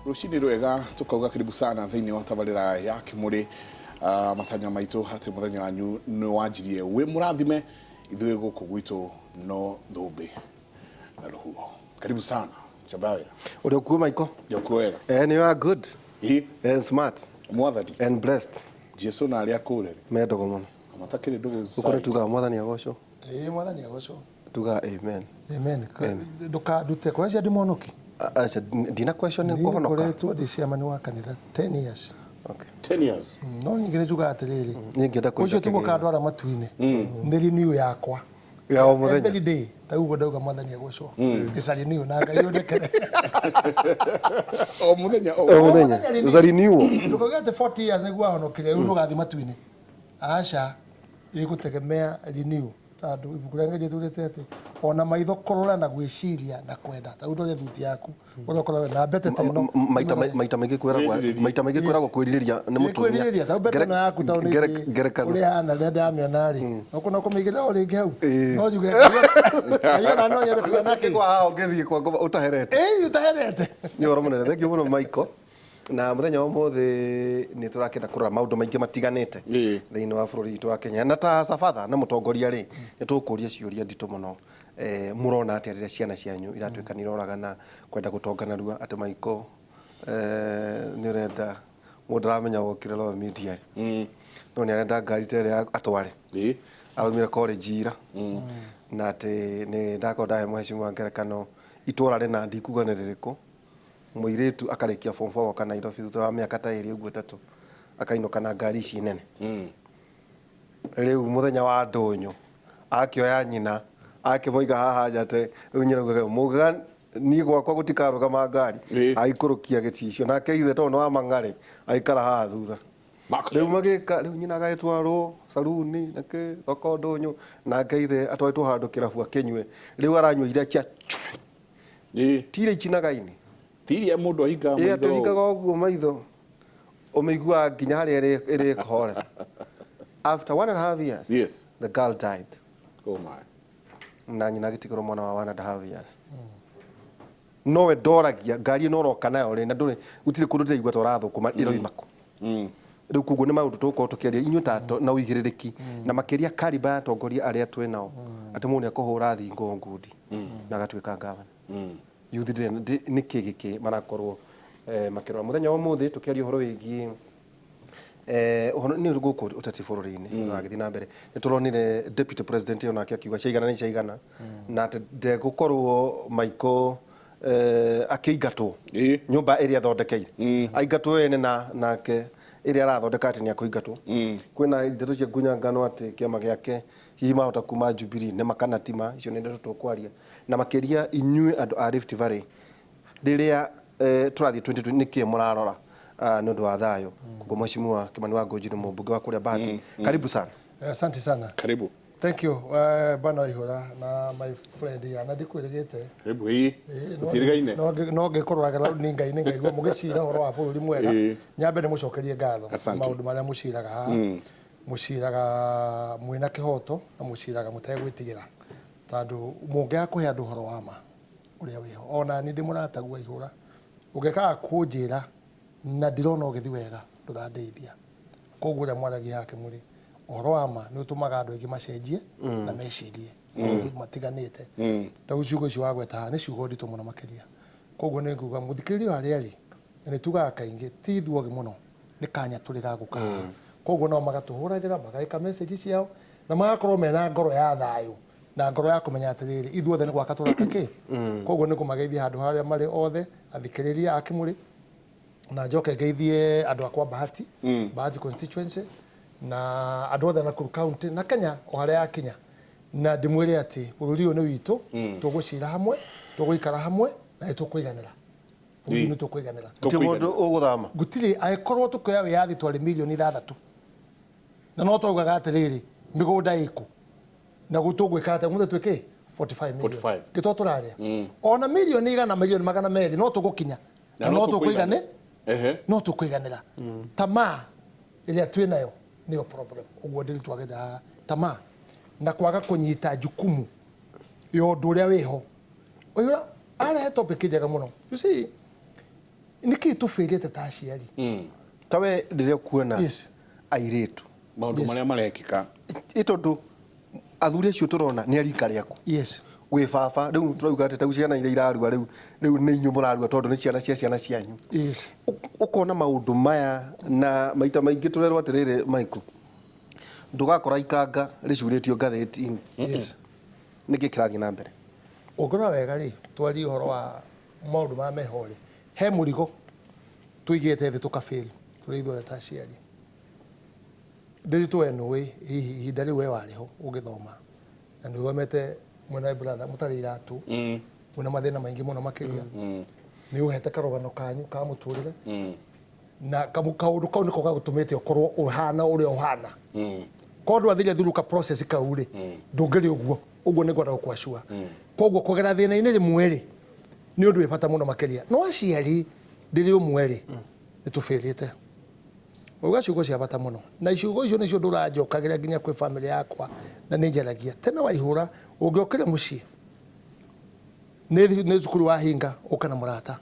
Rũcinĩ rwega, tũkauga karibu sana thĩinĩ wa tabarĩra ya Kĩmũrĩ. Matanya maitũ atĩ mũthenya wanyu nĩ wanjirie wĩ mũrathime, ithuĩ gũkũ gwitũ no thũmbĩ na rũhuho. Karibu sana Njamba ya wĩra. Ũrĩ okuo, Michael? Ndĩ okuo wega. And you are good Ĩ and smart Mwathani and blessed. Jesu na arĩa kũrere Mendogo mũno. Matakĩrĩ ndũgũ. Gũkũ nĩ tugaga Mwathani agocwo. Ĩĩ, Mwathani agocwo. Tugaga amen. Amen. Ndũkandute kwacia ndĩ mwonoki. Aca, ndina question nĩ Niĩ kũhonoka. Ngoretwo ndĩ chairman wa kanitha 10 years. 10 years. No ningĩ nĩ njugaga atĩrĩrĩ, Niĩ ngĩenda kũiga ũcio tiguo kĩgĩna. kandwara matu-inĩ, nĩ renew yakwa Ya o mũthenya. Every day ta ũguo ndauga Mwathani agocwo, it's a renew na Ngai ũndekere. O mũthenya o O mũthenya. Renew. It's a renewal. Ndũkauge atĩ 40 years nĩguo ahonokire, rĩu ndũgathiĩ matu-inĩ. Aca, ĩgũtegemea renew, tondũ ibuku rĩa Ngai rĩtwĩrĩte atĩ ona maitho kũrora na gwĩciria na kwenda, ta rĩu ndore thuti yaku ũrĩa ũkoragwo na mbete ta ĩno. Maita maingĩ kwĩragwo Kwĩrirĩria. Maita maingĩ kwĩragwo kwĩrirĩria nĩ mũtumia. Kwĩrirĩria ta mbete ĩno yaku tondũ nĩ Ngerekano. ũrĩa hana rĩrĩa ndamĩona rĩ, no kũmĩigĩrĩra o rĩngĩ hau, Ĩĩ. no njuge Ngai ona no nyende kũgĩa na kĩ. Kwa haha ũngĩthiĩ kwa ngoma ũtaherete. Ĩĩ, ũtaherete. Nĩ ũhoro mũnene, thengiũ mũno, Michael. Na mũthenya wa ũmũthĩ nĩ tũrakĩenda kũrora maũndũ maingĩ matiganĩte thĩinĩ wa bũrũri witũ wa Kenya, na ta sabatha na mũtongoria rĩ, nĩ tũkũria ciũria nditũ mũno. Mũrona atĩa rĩrĩa ciana cianyu iratuĩka nĩ iroragana kwenda gũtonga narua, atĩ Michael, nĩ ũrenda mũndũ aramenya wokire Royal Media rĩ, no nĩ arenda ngari ta ĩrĩa atware araumire college ira, na atĩ nĩ ndakorwo ndahe mheshimiwa ngerekano itũra rĩna, ndikuga nĩ rĩrĩkũ, mũirĩtu akarĩkia form 4 agoka Nairobi thutha wa mĩaka ta 2 ũguo 3, akainũka na ngari ici nene. Rĩu mũthenya wa ndũnyũ akĩoya nyina akĩmũiga haha nja, atĩ rĩu nyina augaga mũga niĩ gwakwa gũtikarũgama ngari. Aikũrũkia gĩcicio, nake ithe tondũ nĩ wa mang'arĩ aikara haha thutha. Rĩu magĩka, rĩu nyina agagĩtwarwo saruni na kĩ thoko ndũnyũ, nake ithe atwarĩtwo handũ kĩrabu akĩnyue. Rĩu aranyua iria cia ti iria icinaga-inĩ. Ti iria mũndũ ahingaga Ĩ atĩ maitho. Ũhingaga ũguo maitho, ũmĩiguaga nginya harĩa ĩrĩ ĩkũhorera. After 1.5 years, the girl died. Oh my. Na nyina agĩtigĩrwo mwana wa 1.5 years. Nowe ndoragia ngari ĩno ũroka nayo rĩ, na ndũrĩ gũtirĩ kũndũ ndĩraigua ta ũrathũkũma, ĩroima kũ? Rĩu koguo nĩ maũndũ tũgũkorwo tũkĩaria inyuĩ ta na ũigĩrĩrĩki, na makĩria kariba ya atongoria arĩa twĩ nao, atĩ mũndũ nĩ akũhũra thingo ngundi na agatuĩka ngavana. Youth nĩkĩ gĩkĩ marakorwo makĩrora mũthenya wa ũmũthĩ tũkĩaria ũhoro wĩgiĩ ũhoro nĩ gũkũ ũteti bũrũri-inĩ ũragĩthiĩ na mbere. Nĩ tũronire deputy president onake akiuga ciaigana nĩ ciaigana, na atĩ ndegũkorwo Michael akĩingatwo nyũmba ĩrĩa athondekeire, aingatwo ene na nake ĩrĩa arathondeka, atĩ nĩ akũingatwo. Kwĩna ndeto cia ngunyangano atĩ kĩama gĩake hihi mahota kuma Jubilee nĩ makana tima. Icio nĩ ndeto tũkwaria, na makĩria inyuĩ andũ a Rift Valley, rĩrĩa tũrathiĩ 2020, nĩkĩ mũrarora nĩ ũndũ wa thayũ? Koguo Mheshimiwa Kimani wa Ngũnji nĩ mũmbunge wa kũrĩa Bahati, karibu sana. Asante sana. Karibu. Thank you, bwana Waihura na my friend ya na ndikwĩrĩgĩte. Karibu, ĩĩ. Gũtiĩrĩgaine. No ngĩkũroraga nĩ Ngai nĩ ngaigua mũgĩcira ũhoro wa bũrũri mwega. Nyambe nĩ mũcokerie ngatho. Asante. Maũndũ marĩa mũciraga haha, mũciraga mwĩna kĩhoto na mũciraga mũtegwĩtigĩra, tondũ mũngĩaga kũhe andũ ũhoro wa ma ũrĩa wĩho, ona niĩ ndĩ mũratagu Waihũra, ũngĩkaga kũnjĩra na ndirona ũgĩthiĩ wega, ndũrandeithia. Koguo ũrĩa mwaragia haha Kĩmũrĩ ũhoro wa ma nĩ ũtũmaga andũ aingĩ macenjie na mecirie maũndũ matiganĩte. Ta rĩu ciugo icio wagweta haha nĩ ciugo nditũ mũno makĩria. Koguo nĩ nguga mũthikĩrĩria o harĩa arĩ, na nĩ tugaga kaingĩ ti ithuogĩ mũno, nĩ kanya tũrĩ ga gũka haha. Koguo nao magatũhũragĩra, mageka message ciao na magakorwo mena ngoro ya thayũ na ngoro ya kũmenya atĩrĩrĩ, ithuothe nĩ gwaka tũraka kĩ. Koguo nĩ kũmageithia handũ harĩa marĩ othe athikĩrĩria a Kĩmũrĩ, na njoke ngeithie andũ akwa Bahati, Bahati constituency, na andũ othe a Nakuru County na Kenya o harĩa yakinya, na ndĩmwĩre atĩ bũrũri ũyũ nĩ witũ, tũgũcira hamwe, tũgũikara hamwe na nĩ tũkũiganĩra. Bũrũri nĩ tũkũiganĩra. Gũtirĩ mũndũ ũgũthama. Gũtirĩ. Angĩkorwo tũkĩoya wĩyathi twarĩ mirioni 6, na no twaugaga atĩrĩrĩ, mĩgũnda ĩkũ na tũgwĩka atĩa, ũmũthĩ twĩ kĩ 45 million. 45. Gĩtwa tũrarĩa ona mirioni 100, mirioni 200, no tũgũkinya na no tũkũigane. No tũkũiganĩra. Tamaa ĩrĩa twĩ nayo nĩyo problem. Ũguo ndĩrĩ twagĩra haha tamaa na kwaga kũnyita jukumu ya ũndũ ũrĩa wĩho. Ũyũ arehe topic njega mũno. You see, Nĩkĩ tũbĩrĩte ta aciari? Ta we rĩrĩa ũkuona Yes. airĩtu Maũndũ Yes. marĩa marekĩka. Ĩ tondũ athuri acio tũrona nĩ a rika rĩaku. Yes. Wĩ baba rĩu tũrauga atĩ tau ciana iria irarua rĩu rĩu nĩ inyuĩ mũrarua tondũ nĩ ciana cia ciana cianyu. Yes. Ũkona maũndũ maya na maita maingĩ tũrerwo atĩrĩrĩ Michael, ndũgakora ikanga rĩcurĩtio ngathĩti-inĩ. Yes. Nĩkĩ kĩrathiĩ na mbere? Ũngĩrora wega rĩ, twarie ũhoro wa maũndũ ma meho rĩ, he mũrigo tũigĩte thĩ tũkabĩri tũrĩ ithuothe ta aciari. Ndĩritũ we nũĩ hihi ihinda rĩu we warĩ ho ũgĩthoma na nĩ ũthomete mwena wa brother mũtarĩ iratũ, mwĩna mathĩna maingĩ mũno makĩria, nĩ ũhete karũgano kanyu ka mũtũrĩre na kaũndũ kau nĩko gagũtũmĩte ũkorwo ũhana ũrĩa ũhana. Korwo ndwathire through ka process kau rĩ, ndũngĩrĩ ũguo ũguo nĩ ngwenda gũkwacua. Koguo kũgera thĩna-inĩ rĩmwe rĩ, nĩ ũndũ wĩ bata mũno makĩria. No aciari ndĩrĩ ũmwe rĩ, nĩ tũbĩrĩte. Wauga ciugo cia bata mũno na ciugo icio nĩcio ndũranjokagĩra nginya kwĩ famĩlĩ yakwa na nĩ njaragia tene waihũra ũngĩokire mũciĩ nĩ cukuru wahinga ũka na mũrata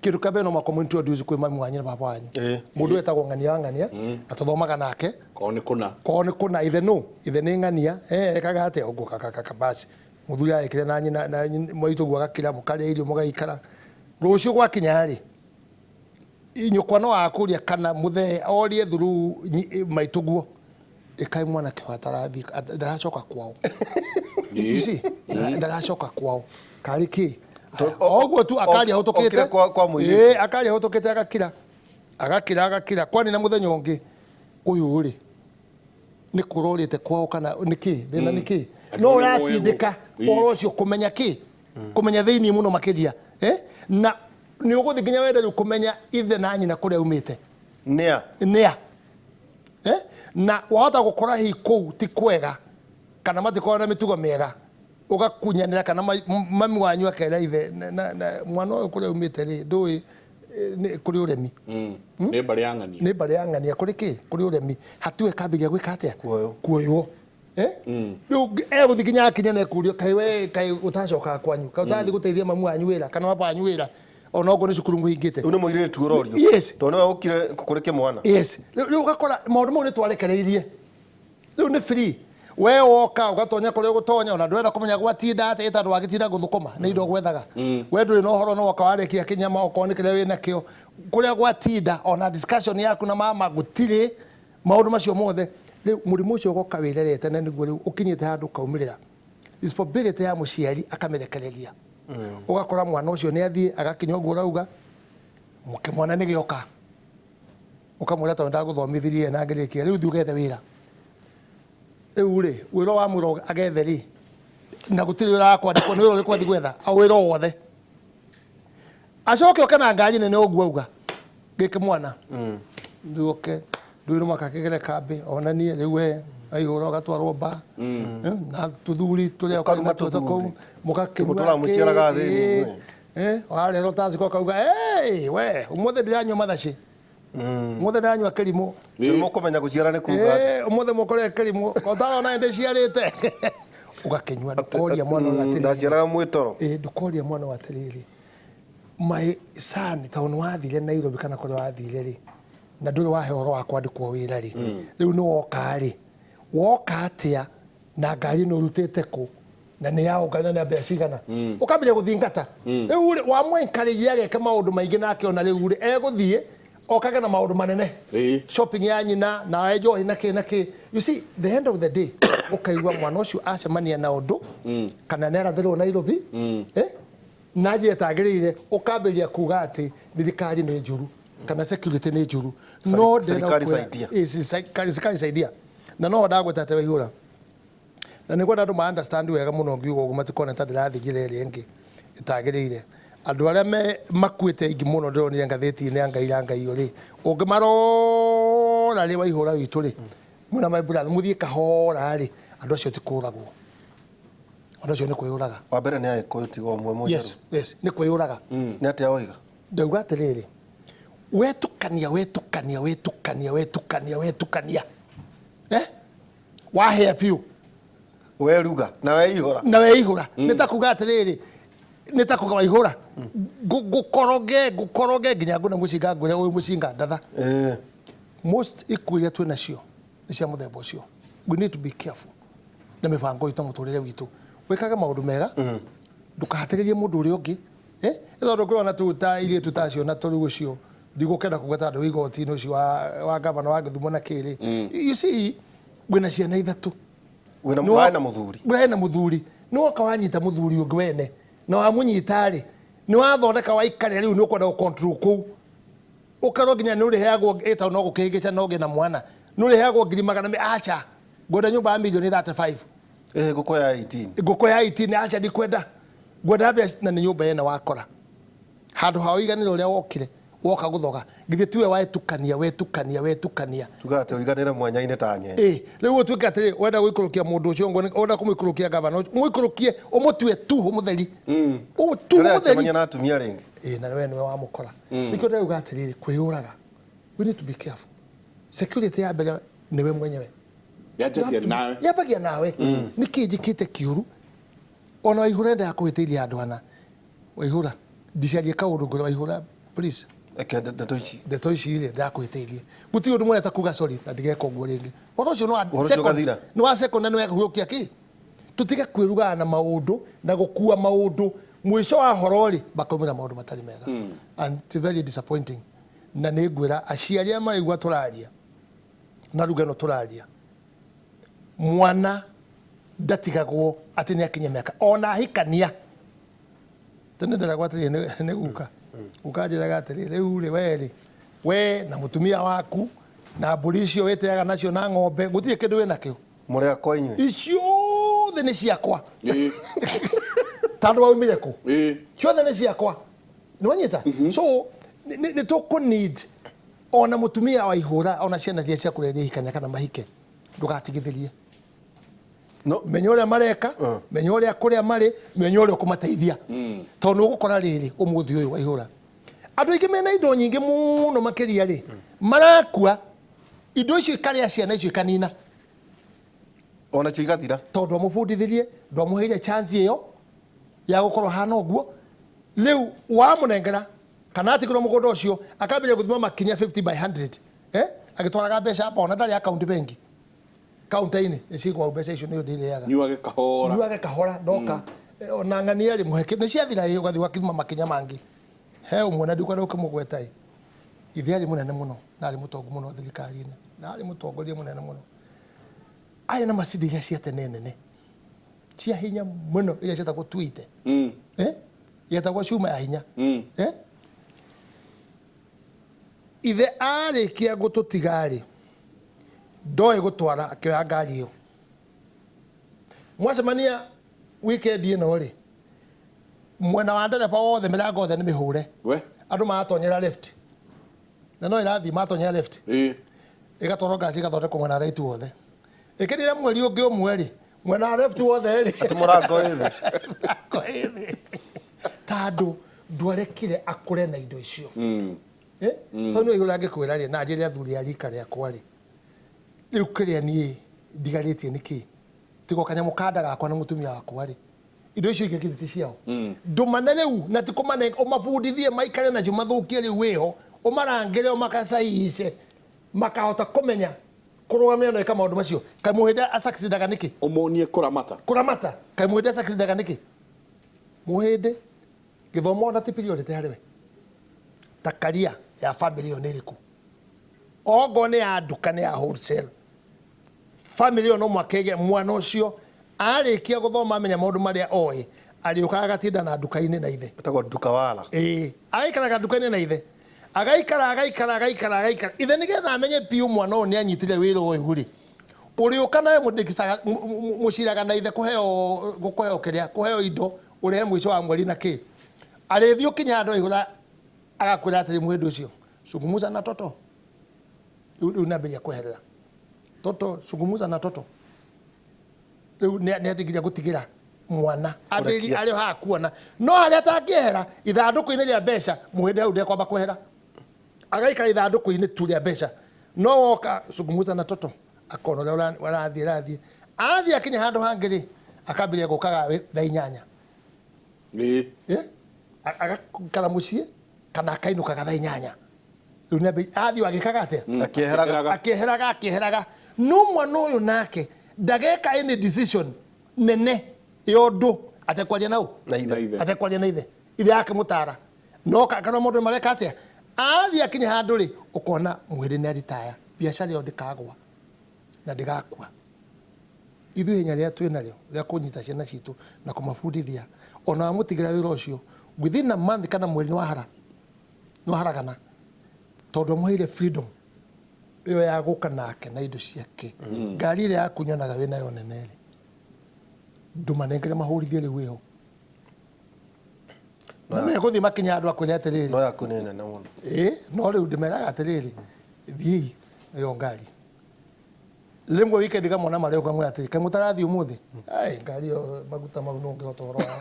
kĩndũ kĩa mbere no mũhaka introduce kwĩ mami wanyu na baba wanyu. Mũndũ wetagwo ng'ania wa ng'ania na tũthomaga nake. Korwo nĩ kũna. Korwo nĩ kũna ithe nũ ithe nĩ ng'ania ekaga atĩa ũguo kakakaka basi mũthuri arĩkire na nyina na maitũ guo agakira mũkarĩa irio mũgaikara rũciũ gwakinya rĩ nyũkwa no akũria kana mũthee orie through maitũ guo ĩkaĩ mwanake wa atarathiĩ ndaracoka kwao. You see? Ndaracoka kwao karĩ kĩ oguo tu akaria hũtũkĩte. Okire kwa mũirĩtu. Ĩĩ, akaria hũtũkĩte agakira agakira agakira kwani na mũthenya ũngĩ ũyũ rĩ nĩ kũrorĩte kwao kana nĩ kĩ thĩna nĩ kĩ no ũratindĩka ũhoro ũcio kũmenya kĩ kũmenya thĩinĩ mũno makĩria na nĩ ũgũthiĩ nginya wende rĩu kũmenya ithe na nyina kũrĩa aumĩte. Nĩa? Nĩa. Na wahota gũkora hihi kũu ti kwega kana matikoragwo na mĩtugo mĩega ũgakunyanĩra kana mami wanyu akera ithe na mwana ũyũ kũrĩa aumĩte rĩ ndũĩ kũrĩ ũremi. Nĩ mbarĩ ya ng'ania. Nĩ mbarĩ ya ng'ania kũrĩ kĩ? Kũrĩ ũremi. Hatuĩ kambĩrĩria gwĩka atĩa? Kuoywo. Kuoywo. Rĩu egũthiĩ nginya akinye na ekũrio kaĩ we kaĩ ũtacokaga kwanyu kaĩ ũtathiĩ gũteithia mamu wanyu wĩra kana baba wanyu wĩra ona okorwo nĩ cukuru mũhingĩte. Rĩu nĩ mũirĩtu ũrorio. Yes. Tondũ nĩwe ũkire kũrĩ kĩmwana. Yes. Rĩu ũgakora maũndũ mau nĩ twarekereirie. Rĩu nĩ free. We woka ũgatonya kũrĩa ũgũtonya ona ndwenda kũmenya gwatinda atĩa tondũ wagĩtinda gũthũkũma nĩ indo gwethaga. We ndũrĩ na ũhoro no woka warĩkia kĩnyama okorwo nĩ kĩrĩa wĩnakĩo kũrĩa gwatinda ona discussion yaku na mama gũtirĩ maũndũ macio mothe. Rĩu mũrimũ ũcio ũgoka wĩrerete na nĩguo rĩu ũkinyĩte handũ ũkaumĩrĩra. Responsibility ya mũciari akamĩrekereria. Ũgakora mwana ũcio nĩ athiĩ agakinya ũguo ũrauga mwana nĩ gĩoka. Ũkamwĩra tondũ ndagũthomithirie na ngĩrĩkia rĩu thiĩ ũgethe wĩra. Rĩu rĩ wĩra wa mwĩra agethe rĩ na gũtirĩ wĩra wa kwandĩkwo nĩ wĩra ũrĩkũ athiĩ gwetha o wĩra o wothe. Acoke oke na ngari nene ũguo auga gĩkĩ mwana rĩu oke rĩu no mũhaka akĩgere kambĩ onanie rĩu we aihũra ũgatwarwo mba na tũthuri tũrĩa Ũkaruma ũkarĩ natuo kũu tũthuri. mũgakĩnyua Mũtũraga mũciaraga kĩ, thĩinĩ inyuĩ. Warehwo taciko akauga we ũmũthĩ ndĩranyua mathaci. Ũmũthĩ ndĩranyua kĩrimũ. Nĩ mũkũmenya gũciara nĩ kuga atĩa. Ũmũthĩ mũkũrĩa kĩrimũ. Ũtarona ndĩciarĩte. Ũgakĩnyua ndũkoria mwana ũyũ atĩrĩrĩ. Ndaciaraga mwĩtoro. Ndũkoria mwana ũyũ atĩrĩrĩ. My son tondũ nĩ wathire Nairobi kana kũrĩa wathire rĩ na ndũrĩ wahe ũhoro wa kwandĩkwo wĩra rĩ rĩu nĩ woka rĩ woka atĩa na ngari ĩno ũrutĩte kũ na nĩ yaũ ngari na nĩ mbeca cigana ũkambĩrĩria gũthingata rĩu rĩ wamũ encourage ageke maũndũ maingĩ nake ona rĩu rĩ egũthiĩ okage na maũndũ manene shopping ya nyina na njohi na kĩ na kĩ. You see the end of the day ũkaigua mwana ũcio acemania na ũndũ kana nĩ arathĩrwo Nairobi na njĩra ĩtagĩrĩire ũkambĩrĩria kuga atĩ thirikari nĩ njũru kana security nĩ njũru. No ndĩrenda Serikali gũkwĩra- saidia. Serikali saidia. Na no ndagwĩta atĩ waihũra. Na nĩ ngwenda andũ ma understand wega mũno ngiuga ũguo matikone ta ndĩrathiĩ njĩra ĩrĩa ĩngĩ ĩtagĩrĩire. Andũ arĩa makuĩte aingĩ mũno ndĩronire ngathĩti-inĩ ya Ngai ya Ngai rĩ, ũngĩmarora rĩ waihũra witũ rĩ, mwĩna my brother, mũthiĩ kahora rĩ, andũ acio ti kũragwo. Andũ acio nĩ kwĩyũraga. Wa mbere nĩ Agĩkũyũ tiga ũmwe mũtheru. Yes, yes, nĩ kwĩyũraga. Nĩ atĩa woiga? Ndauga atĩrĩrĩ, wetukania, wetukania, wetukania, wetukania, wetukania. Wahĩa biũ. Weruga na weihũra. Na weihũra. Nĩ ta kuga atĩrĩrĩ, Nĩ ta kuga Waihũra, ngũkoroge ngũkoroge nginya ngũne mũcinga, ngwĩre ũyũ mũcinga ndatha. Most ikuũ iria twĩ nacio nĩ cia mũthemba ũcio. We need to be careful na mĩbango itũ na mũtũrĩre witũ. Wĩkage maũndũ mega, ndũkahatĩrĩrie mũndũ ũrĩa ũngĩ, eh? Nĩ tondũ ngĩrona tu ta airĩtu ta acio na tũrĩu ũcio ndigũkenda kuga ta andũ igoti-inĩ ũcio wa gavana wa Gĩthumo na kĩrĩ. You see, wĩna ciana ithatũ. Wĩna na mũthuri. Wena mũthuri. Nĩ woka wanyita mũthuri ũngĩ wene. Na wamũnyita rĩ, nĩ wathondeka waikarĩra rĩu nĩ ũkwenda gũ control kũu. Ũkerwo nginya nĩ ũrĩheagwo ĩtagwo no gũkĩhĩngĩca no ũgĩe na mwana. Nĩ ũrĩheagwo ngiri magana me aca. Ngwenda nyũmba ya mirioni 35. Ngũkũ ya 18. Ngũkũ ya 18 aca ndikwenda. Ngwenda mbeca na nĩ nyũmba yene wakora. Handũ ha ũiganĩre ũrĩa wokire, woka gũthoga. Githĩ tiwe wetukania, wetukania, wetukania. Tugaga atĩ ũiganĩre mwanya-inĩ ta nyenje. Ĩ, rĩu ũtuĩke atĩrĩ, wenda gũikũrũkia mũndũ ũcio, wenda kũmũikũrũkia gavana ũcio, ũmũikũrũkie, ũmũtue tuhu mũtheri. Tuhu mũtheri. Ndũracemania na atumia rĩngĩ. Ĩ, na we nĩwe wamũkora. Nĩkĩo ndĩrauga atĩrĩrĩ, kwĩyũraga. We need to be careful. Security ya mbere nĩwe mwenyewe. Yanjagia nawe. Yambagia nawe. Nĩkĩ njĩkĩte kĩũru? Ona Waihũra endaga kũhĩtĩria andũ ana. Waihũra, ndicarie kaũndũ ngwĩre Waihũra, please. Eke ndeto ici. Ndeto ici rĩ, ndakũhĩtĩirie. Gũtirĩ ũndũ mwega ta kuga sorry na ndigeka ũguo rĩngĩ. Ũhoro ũcio nĩ wa Ũhoro ũcio second. ũgathira. Nĩ wa second na nĩ wekũhiũkia kĩ? Tũtige kwĩrugaga na maũndũ na gũkua maũndũ. Mũico wa horo rĩ, makaumĩra maũndũ matarĩ mega. And it's very disappointing. Na nĩ ngwĩra aciari arĩa maraigua tũraria na ruga ĩno tũraria, mwana ndatigagwo atĩ nĩ akinyia mĩaka ona ahikania. Tene nderagwo atĩrĩrĩ nĩ guka. Guka anjĩraga atĩrĩrĩ, rĩu rĩ we rĩ, we na mũtumia waku na mbũri icio wĩteaga nacio na ng'ombe, gũtirĩ kĩndũ wĩnakĩo. Mũrĩ akwa inyuĩ. Icio othe nĩ ciakwa. Tondũ waumire kũ? Ciothe nĩ ciakwa. Nĩ wanyita? So nĩ tũkũ need ona mũtumia wa ihũra ona ciana iria cia kũrĩa ihikania kana mahike, ndũgatigithĩrie. No. Menya ũrĩa mareka, menya ũrĩa kũrĩa marĩ, menya ũrĩa ũkũmateithia. Tondũ nĩ ũgũkora rĩrĩ ũmũthĩ ũyũ Waihũra, andũ aingĩ mena indo nyingĩ mũno makĩria rĩ, marakua indo icio ikarĩa ciana icio ikanina. Ona cio igathira. Tondũ ndwamũbundithirie, ndwamũheire chance ĩyo ya gũkorwo hana ũguo. Rĩu wamũnengera kana atigĩrwo mũgũnda ũcio akambĩrĩria gũthima makinya 50 by 100, agĩtwaraga mbeca hapa ona ndarĩ account bengi. Kaunta-inĩ nĩ cigwa mbeca icio nĩ ndĩrĩaga. Nyuage kahora. Nyuage kahora ndoka. Ona ng'ania rĩ mũhe nĩ ciathira ĩ ũgathiĩ ũgakithima makinya mangĩ. He ũmwe na ndikwenda gũkĩmũgweta ĩ. Ithe arĩ mũnene mũno na arĩ mũtongu mũno thirikari-inĩ na arĩ mũtongoria mũnene mũno. Arĩ na macini iria cia tene nene cia hinya mũno iria ciĩtagwo tuite. Yetagwo cuma ya hinya. Ithe arĩkia gũtũtiga rĩ, ndoĩ gũtwara akĩoya ngari ĩyo. Mwacemania weekend ĩno rĩ, mwena wa ndereba wothe mĩrango yothe nĩ mĩhũre. We? Andũ maratonyera left. Na no ĩrathiĩ matonyera left. Ĩgatwarwo ngari ĩgathondekwo mwena wa right wothe. Ĩkĩrire mweri ũngĩ ũmwe rĩ, mwena wa left wothe rĩ. Atĩ mũrango ĩ thĩ. Mũrango ĩ thĩ. Tondũ ndwarekire akũre na indo icio. Tondũ nĩ ũrĩa angĩkwĩra rĩ, na njĩre athuri a rika rĩakwa rĩ, rĩu kĩrĩa niĩ ndigarĩtie nĩ kĩ? Tiga o kanyamũ ka nda gakwa na mũtumia wakwa rĩ, indo icio ingĩ githĩ ti ciao? Ndũmane rĩu na ti kũmane, ũmabundithie maikare nacio mathũkie rĩu wĩho, ũmarangĩre ũmakacayice, makahota kũmenya kũrũgamia na ĩka maũndũ macio. Kaĩ mũhĩndĩ acakicindaga nĩkĩ? Ũmonie kũramata. Kũramata. Kaĩ mũhĩndĩ acakicindaga nĩkĩ? Mũhĩndĩ gĩthomo ona ti priority harĩ we. Ta career ya family ĩyo nĩ ĩrĩkũ? Ongorwo nĩ ya nduka nĩ ya wholesale. Family ĩyo no mũhaka ĩgĩe mwana ũcio arĩkia gũthoma amenya maũndũ marĩa oĩ, arĩũkaga agatinda na nduka-inĩ na ithe. Ĩtagwo nduka wala. Ĩĩ, agaikaraga nduka-inĩ na ithe. Agaikara, agaikara, agaikara, agaikara. Ithe nĩgetha amenye biũ mwana ũyũ nĩ anyitire wĩra ũyũ rĩ, ũrĩũka nawe mũciraga na ithe kũheo, kũheo kĩrĩa, kũheo indo, ũrehe mũico wa mweri na kĩ. Arĩthiĩ ũkinya handũ aihũra agakwĩra atĩrĩ mũhĩndĩ ũcio, zungumza na toto. Rĩu nĩambĩrĩria kweherera. Toto, zungumza na toto. Rĩu nĩambĩrĩria gũtigĩra mwana. Ambĩrĩria arĩ o haha kuona. No harĩa atangĩehera, ithandũkũ-inĩ rĩa mbeca, mũhĩndĩ hau ndekwamba kwehera. Agaikara ithandũkũ-inĩ tu rĩa mbeca. No woka zungumza na toto, akona ũrĩa ũrathiĩ, arathiĩ. Athiĩ akinya handũ hangĩ rĩ, akambĩrĩria gũkaga thaa inyanya. Ĩĩ. Agakara mũciĩ kana akainũkaga thaa 8 rĩu nĩ athiĩ agĩkaga atĩa? Akĩeheraga. Akĩeheraga, akĩeheraga. No mwana ũyũ nake ndageka any decision nene ya ũndũ atekwaria nau. Na ithe. Atekwaria na ithe. Ithe akĩmũtara no kana mũndũ mareka atĩa, athiĩ akinya handũ rĩ, ũkona mwĩrĩ nĩ aritaya, biacara ĩyo ndĩkagwa na ndĩgakua. Ithuĩ hinya rĩrĩa twĩ narĩo rĩa kũnyita ciana citũ na kũmabundithia, ona wamũtigĩra wĩra ũcio within a month kana mweri nĩ wahara, nĩ waharagana, tondũ amũheire freedom ĩyo ya gũka nake na indo ciake. Ngari ĩrĩa yaku nyonaga wĩ nayo nene rĩ, ndũmanengere mahũrithie rĩu wĩho na megũthiĩ makinya andũ akwĩra atĩrĩrĩ, no yaku nĩ nene mũno. Ĩĩ, no rĩu ndĩmeraga atĩrĩrĩ, thiĩi ĩyo ngari rĩmwe weekend kamwana marĩa ũkamwĩra atĩrĩ, kaĩ mũtarathiĩ ũmũthĩ? Ai, ngari ĩyo maguta mau no ũngĩhota ũhoro wao.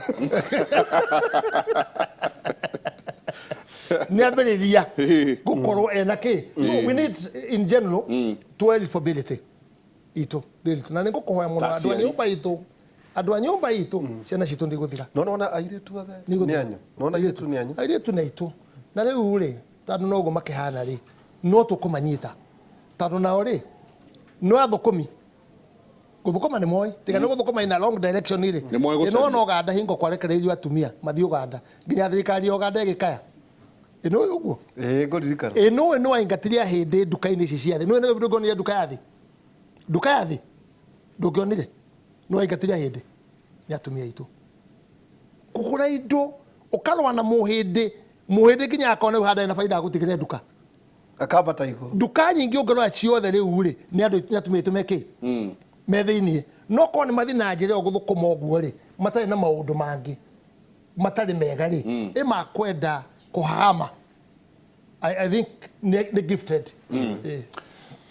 Nĩ ambĩrĩria gũkorwo ena kĩ. So we need in general tuoe responsibility itũ ndĩritũ, na nĩ ngũkũhoya mũno Ta andũ a aciari. nyũmba itũ, andũ a nyũmba itũ, ciana citũ ndĩgũthira. No nona airĩtu othe nĩ anyu, nona airĩtu nĩ anyu. Airĩtu nĩ aitũ. Na rĩu rĩ, tondũ noguo makĩhana rĩ, no tũkũmanyita, tondũ nao rĩ no athũkũmi, gũthũkũma nĩ moĩ, tiga nĩ gũthũkũma in a wrong direction rĩ. Nĩ moĩ gũcaria. Ĩno Ũganda hingo kwarekereirio atumia mathiĩ Ũganda, nginya thirikari ya Ũganda ĩgĩkaya ĩno ũguo. Ĩĩ, ngũririkana. Ĩno nĩ waingatire ahĩndĩ nduka-inĩ ici cia thĩ. Nĩ ndũngĩonire nduka ya thĩ, nduka ya thĩ ndũngĩonire, nĩ waingatire ahĩndĩ. Nĩ atumia aitũ kũgũra indo, ũkarũa na mũhĩndĩ, mũhĩndĩ nginya akona rĩu handarĩ na baida agũtigĩre nduka. Akambata igũrũ. Nduka nyingĩ ũngĩrora ciothe rĩu rĩ, nĩ andũ, nĩ atumia aitũ mekĩ me thĩiniĩ. No korwo nĩ mathiĩ na njĩra ĩyo gũthũkũma ũguo rĩ, matarĩ na maũndũ mangĩ matarĩ mega rĩ, ĩ makwenda kũhama. I think nĩ gifted.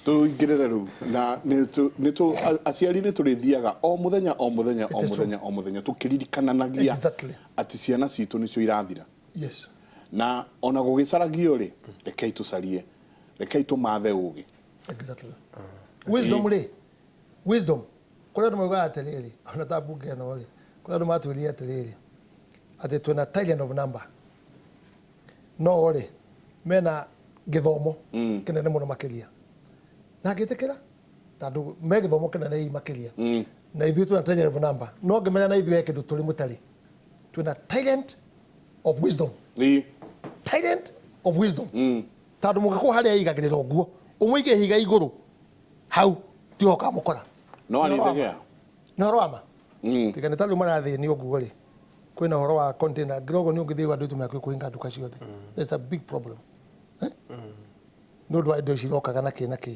Tũingĩrĩre rĩu na nĩ aciari nĩ tũrĩthiaga o mũthenya o mũthenya o It is true. mũthenya o mũthenya tũkĩririkananagia atĩ ciana citũ nĩcio irathira. Na ona gũgĩcaragio rĩ, rekei tũcarie, rekei tũmathe ũgĩ. Wisdom rĩ, wisdom kũrĩ andũ maugaga atĩrĩrĩ, ona ta mbunge ĩno rĩ, kũrĩ andũ matwĩrire atĩrĩrĩ, atĩ twĩna trillion of number, no rĩ mena gĩthomo kĩnene mũno makĩria, na ngĩtĩkĩra tondũ me gĩthomo kĩnene hihi makĩria, na ithuĩ twĩna talent of number, no ngĩmenya na ithuĩ he kĩndũ tũrĩ mũtarĩ, twĩna talent of wisdom. Talent of wisdom, tondũ mũgĩkũyũ harĩa aigagĩrĩra ũguo, ũmũige ihiga igũrũ hau tiho ũkamũkora. No arĩthegea. Nĩ ũhoro wa ma. Tiga nĩ ta rĩu marathĩnio ũguo rĩ, kwĩna ũhoro wa container ngirogo nĩ ũngĩthiĩ andũ aitũ mekũĩ kũhinga nduka ciothe. There's a big problem. Nĩ ũndũ wa indo ici irokaga na kĩ na kĩ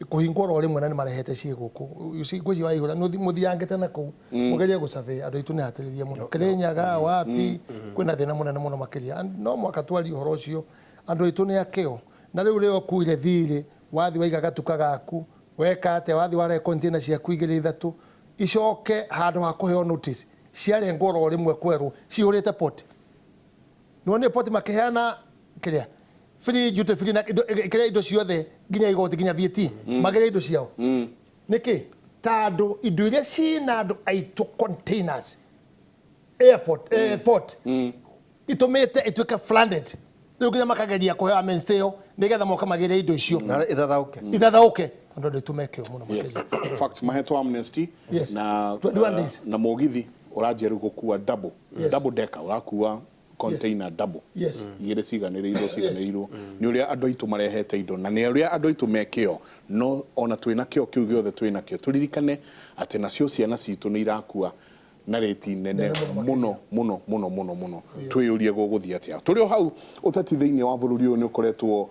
kũhingwo oro rĩmwe, na nĩ marehete ciĩ gũkũ. You see, ngwĩciria waihũra nĩ mũthiangĩte na kũu mũgerie gũcabĩ andũ aitũ nĩ hatĩrĩrie mũno. Kĩrĩnyaga wapi kwĩna thĩna mũnene mũno makĩria. And no mwaka twarie ũhoro ũcio, andũ aitũ nĩ akĩo, na rĩu rĩo ũkuire thirĩ, wathi waiga gatuka gaku, weka atĩa, wathi warehe container ciaku igĩrĩ ithatũ, icoke handũ ha kũheo notice ciarengwo oro rĩmwe, kwerwo cihũrĩte port. Nĩwonire port makĩheana kĩrĩa free duty free na kĩrĩa indo ciothe nginya igoti nginya VAT magĩre indo ciao. Nĩkĩ? Tondũ indo iria cina andũ aitũ containers airport, port itũmĩte ituĩke flooded, rĩu nginya makageria kũheo amnesty ĩyo nĩgetha moke magĩre indo icio. Na ithathaũke. Ithathaũke, tondũ andũ aitũ mekĩo mũno makĩria. In fact, mahetwo amnesty na 21 days. Na mũgithi ũranjia rĩu gũkua double, double decker, ũrakua container double igĩrĩ ciganĩrĩirwo ciganĩrĩirwo, nĩ ũrĩa andũ aitũ marehete indo na nĩ ũrĩa andũ aitũ mekĩo. No ona twĩna kĩo kĩu gĩothe twĩna kĩo, tũririkane atĩ nacio ciana citũ nĩ irakua na rĩti nene mũno mũno mũno mũno mũno. Twĩyũrie gũgũthiĩ atĩa. Tũrĩ o hau, ũteti thĩinĩ wa bũrũri ũyũ nĩ ũkoretwo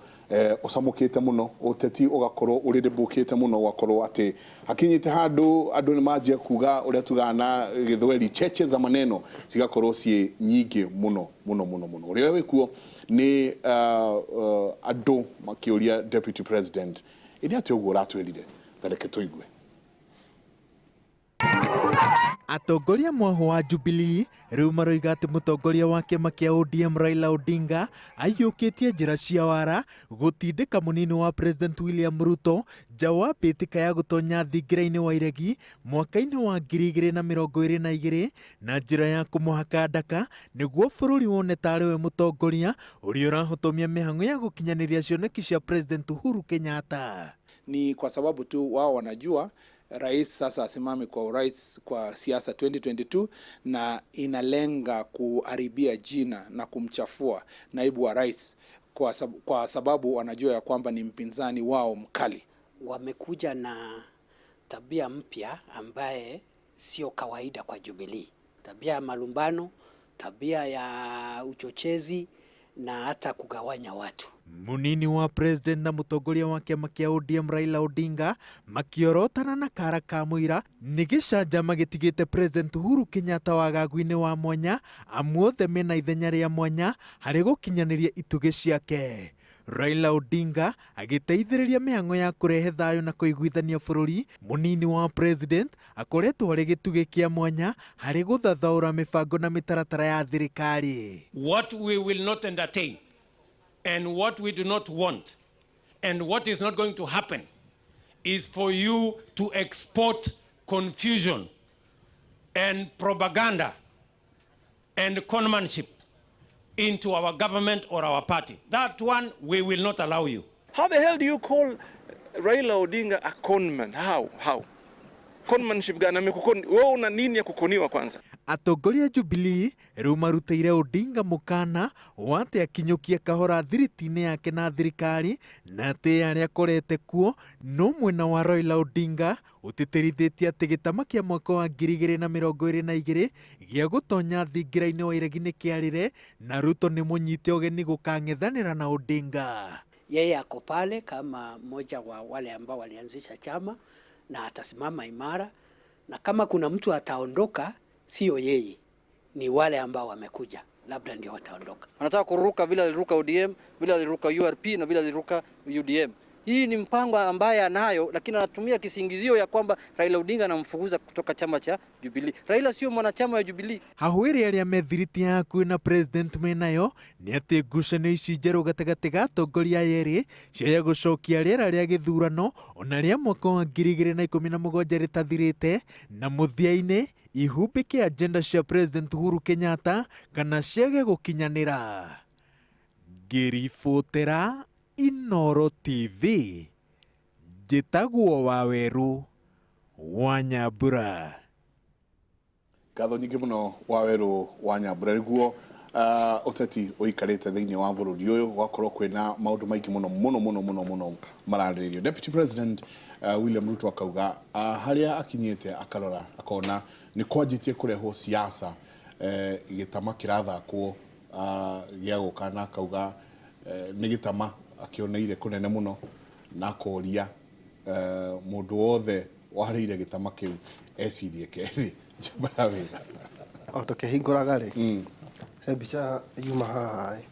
ũcamũkĩte mũno, ũteti ũgakorwo ũrĩrĩmbũkĩte mũno, ũgakorwo atĩ hakinyĩte handũ andũ nĩ manjia kuga ũrĩa tugaga na gĩthweri, cheche za maneno cigakorwo ciĩ nyingĩ mũno mũno mũno mũno. Ũrĩa wĩkuo nĩ andũ makĩũria deputy president, ĩ nĩ atĩa ũguo ũratwĩrire? Ta reke tũigue. Atongoria mwaho wa Jubilee rĩu maroiga atĩ mũtongoria wa kĩama kĩa ODM Raila Odinga aiyũkĩtie njĩra cia wara gũtindĩka mũnini wa President William Ruto nja wa mbĩtĩka ya gũtonya thingira-inĩ wa iregi mwaka-inĩ wa 2022 na njĩra ya kũmũhaka ndaka nĩguo bũrũri wone tarĩ we mũtongoria ũrĩa ũrahotomia mĩhang'o ya gũkinyanĩria cioneki cia President Uhuru Kenyatta. Ni kwa sababu tu wao wanajua rais sasa asimame kwa urais kwa siasa 2022 na inalenga kuharibia jina na kumchafua naibu wa rais kwa sababu wanajua ya kwamba ni mpinzani wao mkali. Wamekuja na tabia mpya ambaye sio kawaida kwa Jubilee, tabia ya malumbano, tabia ya uchochezi na hata kugawanya watu. Munini wa president na mutongoria wa kĩama kĩa ODM Raila Odinga makĩorotana na kara ka mũira nĩ gĩcanjama gĩtigĩte President Uhuru Kenyatta wagagu-inĩ wa mwanya amu othe mena ithenya rĩa mwanya harĩ gũkinyanĩria itugĩ ciake. Raila Odinga agĩteithĩrĩria mĩhang'o ya kũrehe thayũ na kũiguithania bũrũri, mũnini wa president akoretwo arĩ gĩtugĩ kĩa mwanya harĩ gũthathaũra mĩbango na mĩtaratara ya thirikari. What we will not entertain and what we do not want and what is not going to happen is for you to export confusion and propaganda and conmanship into our government or our party. That one we will not allow you. How the hell do you call Raila Odinga a conman? How? How? Conmanship gani? Amekukoni wewe, una nini ya kukoniwa kwanza? Atongoria Jubilee rĩu marutĩire Odinga mũkana wa atĩ akinyũkie kahora thiriti-inĩ yake na thirikari na atĩ arĩa akorete kuo no mwena wa Raila Odinga ũtĩtĩrithĩtie atĩ gĩtama kĩa mwaka wa 2022 gĩa gũtonya thingira-inĩ wa iregi nĩ kĩarĩre na Ruto nĩ mũnyite ũgeni gũkang'ethanĩra na Odinga. Yeye ako pale kama mmoja wa wale ambao walianzisha chama na atasimama imara, na kama kuna mtu ataondoka sio yeye, ni wale ambao wamekuja labda ndio wataondoka. Wanataka kuruka vile aliruka ODM, vile aliruka URP na vile aliruka UDM. Hii ni mpango ambaye anayo, lakini anatumia kisingizio ya kwamba Raila Odinga anamfukuza kutoka chama cha Jubilee. Raila sio mwanachama wa Jubilee. Hahwĩre arĩa methiriti hakuhĩ na president menayo nĩ atĩ ngucanio ici njerũ gatagatĩ ga atongoria aya erĩ ciaya gũcokia rĩera rĩa gĩthurano ona rĩa mwaka wa 2017 rĩtathirĩte na mũthia-inĩ ihumbĩke agenda cia President Uhuru Kenyatta kana ciage gũkinyanĩra. Ngĩribotera Inooro TV njĩtagwo Wawerũ wa Nyambura. Ngatho nyingĩ mũno Wawerũ wa Nyambura nĩguo ũteti ũikarĩte thĩinĩ wa bũrũri ũyũ gwakorwo kwĩna maũndũ maingĩ mũno mũno mũno mũno mũno mararĩrĩrio. Deputy President William Ruto akauga harĩa akinyĩte akarora akona nĩ kwanjĩtie kũrehwo siasa gĩtama kĩrathakwo gĩa gũka na akauga nĩ gĩtama akĩoneire kũnene mũno na akoria mũndũ wothe warĩire gĩtama kĩu ecirie kerĩ. Njamba ya wĩra. O tũkĩhingũraga rĩ, he mbica yuma haha ĩ.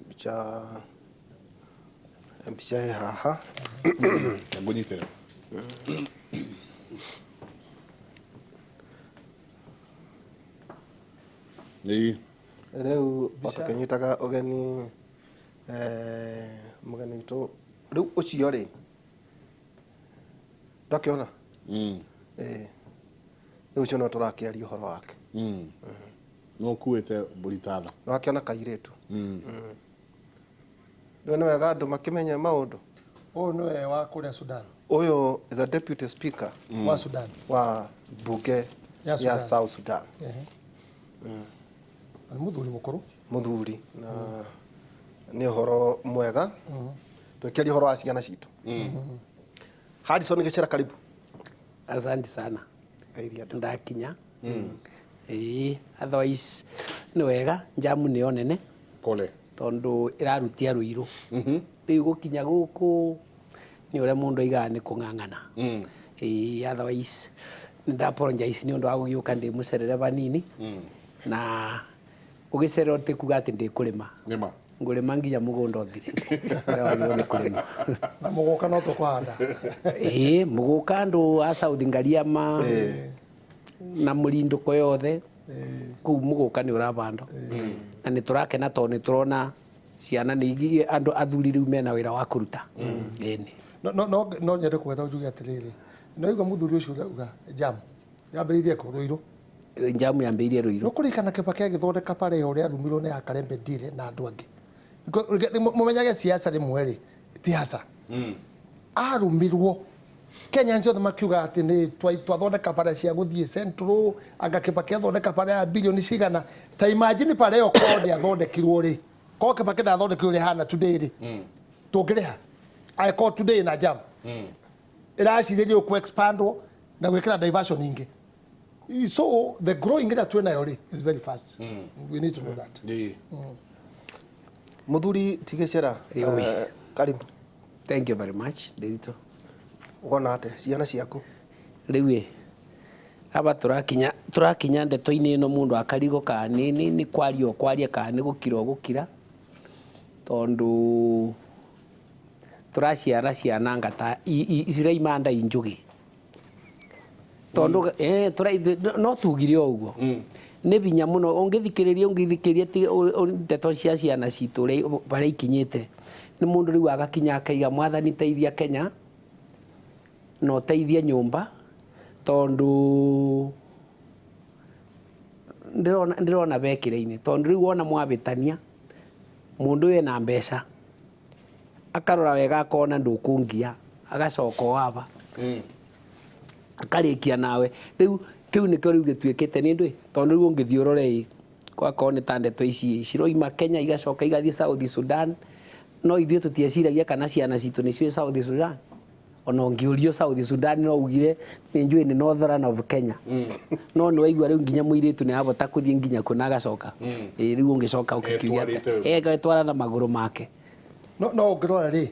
Mbica mbica ĩ haha. Ngũnyitĩre. Ĩĩ. Rĩu tũkĩnyitaga ũgeni mũgeni witũ rĩu ũcio rĩ ndakĩona. Rĩu ũcio no tũrakĩaria ũhoro wake. No ũkuĩte mbũri ta tha. Nĩwakĩona kairĩtu. Rĩu nĩ wega andũ makĩmenye maũndũ. Ũyũ nĩwe wa kũrĩa Sudan. Ũyũ is a deputy speaker wa Sudan. Wa bunge ya ya Sudan. South Sudan. Nĩ mũthuri mũkũrũ. Mũthuri na nĩ ũhoro mwega. Tũkĩaria ũhoro wa ciana citũ. Harrison Gĩchera, karibu. Asante sana. Geithia andũ. Ndakinya. Ĩĩ, otherwise nĩ wega, njamu nĩyo nene. Pole. Tondũ ĩrarutia rũirũ. Rĩu gũkinya gũkũ nĩ ũrĩa mũndũ aigaga nĩ kũng'ang'ana. Ĩĩ, otherwise nĩ nda apologize nĩ ũndũ wa gũgĩũka ndĩ mũcerere vanini. Na gũgĩcererwo ti kuga atĩ ndĩkũrĩma. Nĩma. Ngũrĩma nginya mũgũnda ũthire ũrĩa wagĩrĩirwo nĩ kũrĩma. Na mũgũka no tũkũhanda. Ĩĩ, mũgũka andũ a South Ngariama na mũrindũko yothe kũu mũgũka nĩ ũravandwo, na nĩ tũrakena tondũ nĩ tũrona ciana nĩ andũ athuri rĩu mena wĩra wa kũruta. Ĩni. No nyende kũgweta njuge atĩrĩrĩ, no igua mũthuri ũcio ũrauga jam yambĩrĩirie kũ? Rũirũ. Jamu yambĩrĩirie Rũirũ. Nĩũkũririkana Kĩbakĩ agĩthondeka bara ĩyo ũrĩa arumirwo nĩ Akarembe Ndire na andũ angĩ. Mũmenyage siasa rĩmwe rĩ ti hasa. Arumirwo Kenyans othe makiuga atĩ nĩ twathondeka bara cia gũthiĩ Central, anga Kĩbakĩ athondeka bara ya bilioni cigana. Ta imagine bara ĩyo korwo ndĩathondekirwo rĩ, korwo Kĩbakĩ ndathondekirwo ũrĩa ĩhana today rĩ, tũngĩrĩha angĩkorwo today na jam ĩracirĩrio kũ expandwo na gwĩkĩra diversion ingĩ. So the growing ĩrĩa twĩnayo rĩ is very fast. We need to know that. Muthuri Tigicera, karibu. Thank you very much, Ndiritu. Wona ate ciana ciaku? Rĩu ĩ aba tũrakinya ndeto-inĩ ĩno mũndũ akarigwo kana nĩ kwaria ũkwaria kana nĩ gũkira ũgũkira, tondũ tũraciara ciana ngata ciraima nda injũgĩ. Tondũ no tugire o ũguo. Nĩ binya mũno ũngĩthikĩrĩria ti ndeto cia ciana citũ ũrĩa barĩa ikinyĩte. Nĩ mũndũ rĩu agakinya akaiga mwathani teithia Kenya na ũteithie nyũmba, tondũ ndĩrona bekĩra-inĩ, tondũ rĩu wona mwabĩtania mũndũ ũyũ ena mbeca akarora wega akona ndũkũngia agacoka o aba akarĩkia nawe. Rĩu kĩu nĩkĩo rĩu gĩtuĩkĩte nĩ ndũĩ, tondũ rĩu ũngĩthiĩ ũrore ĩ gwakorwo nĩ ta ndeto ici ciroima Kenya igacoka igathiĩ South Sudan, no ithuĩ tũtieciragia kana ciana citũ nĩcio South Sudan. Ona ũngĩũrio South Sudan no ugire nĩ njũĩ nĩ northern of Kenya. No nĩ waigua rĩu nginya mũirĩtu nĩ abota kũthiĩ nginya kũ na agacoka. Ĩ rĩu ũngĩcoka ũkĩkiuga atĩa? Etwarĩte. Etwara na magũrũ make. No ũngĩrora rĩ,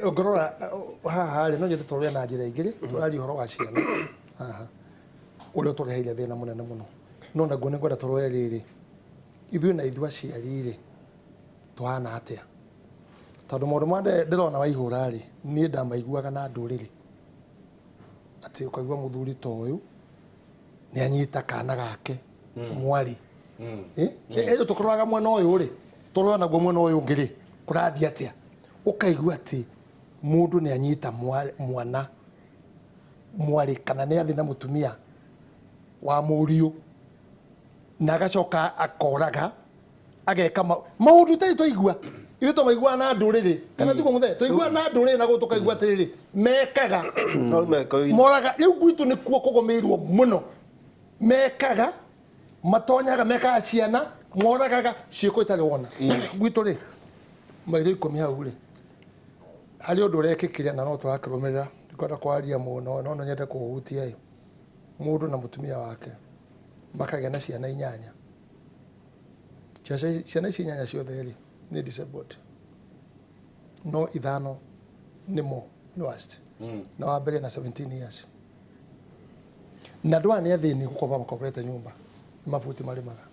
ũngĩrora haha rĩ, no nyende tũrore na njĩra igĩrĩ, tũraria ũhoro wa ciana haha ũrĩa ũtũreheire thĩna mũnene mũno. No naguo nĩ ngwenda tũrore rĩrĩ, ithuĩ na ithuĩ aciari rĩ, tũhana atĩa? Tondũ maũndũ marĩa ndĩrona waihũra rĩ, niĩ ndamaiguaga na ndũrĩrĩ. Atĩ ũkaigua mũthuri ta ũyũ nĩ anyita kana gake mwarĩ. Ĩyo tũkĩroraga mwena ũyũ rĩ, tũrora naguo mwena ũyũ ũngĩ rĩ, kũrathiĩ atĩa? Ũkaigua atĩ mũndũ nĩ anyita mwana mwarĩ kana nĩ athiĩ na mũtumia wa mũriũ na agacoka akoraga ageka maũndũ itarĩ twaigua. Ithuĩ tũmaiguaga na ndũrĩrĩ, kana tiguo mũthee? Tũiguaga na ndũrĩrĩ na gũkũ tũkaigua atĩrĩrĩ, mekaga. No rĩu mekaga. Moraga. Rĩu gwitũ nĩkuo kũgũmĩirwo mũno. Mekaga, matonyaga, mekaga ciana, moragaga ciĩko itarĩ wona. Gwitũ rĩ, mairo 10 hau rĩ, harĩ ũndũ ũrekĩkire na no tũrakĩrũmĩrĩra, ndikwenda kwaria mũno, no no nyende kũũhutia ĩ. Mũndũ na mũtumia wake makagĩa na ciana 8. Ciana ici 8 ciothe rĩ, nĩ disabled. No 5 nĩmo nĩ worst. Na wa mbere na 17 years. Na andũ aya nĩ athĩni gũkorwo makomborete nyũmba, nĩ mabuti marĩmaga.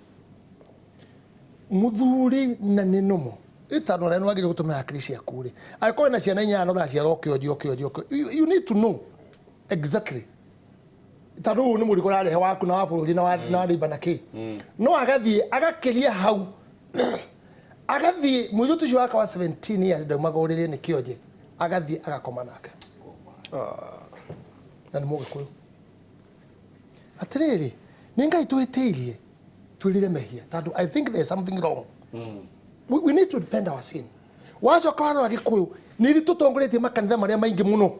Mũthuri na nĩ nũmũ. Ĩtano rĩa nĩwagĩrĩirwo gũtũmĩra hakiri ciaku rĩ. Angĩkorwo wĩna ciana 8 ũraciara ũkĩonjia, ũkĩonjia, ũkĩonjia. You need to know exactly. Tondũ ũyũ nĩ mũrigo ũrarehe waku na wa bũrũri na wa neighbor na kĩ. No agathiĩ agakĩria hau. Agathiĩ mũirĩtu ũcio wake wa 17 years ndaumaga ũrĩrĩ nĩ kĩonje. Agathiĩ agakoma nake. Na nĩ Mũgĩkũyũ. Atĩrĩrĩ, nĩ Ngai twĩtĩirie twĩrire mehia tondũ I think there is something wrong. We need to repent our sin. Wacoka warora Gĩkũyũ, nĩ ithuĩ tũtongoretie makanitha marĩa maingĩ mũno.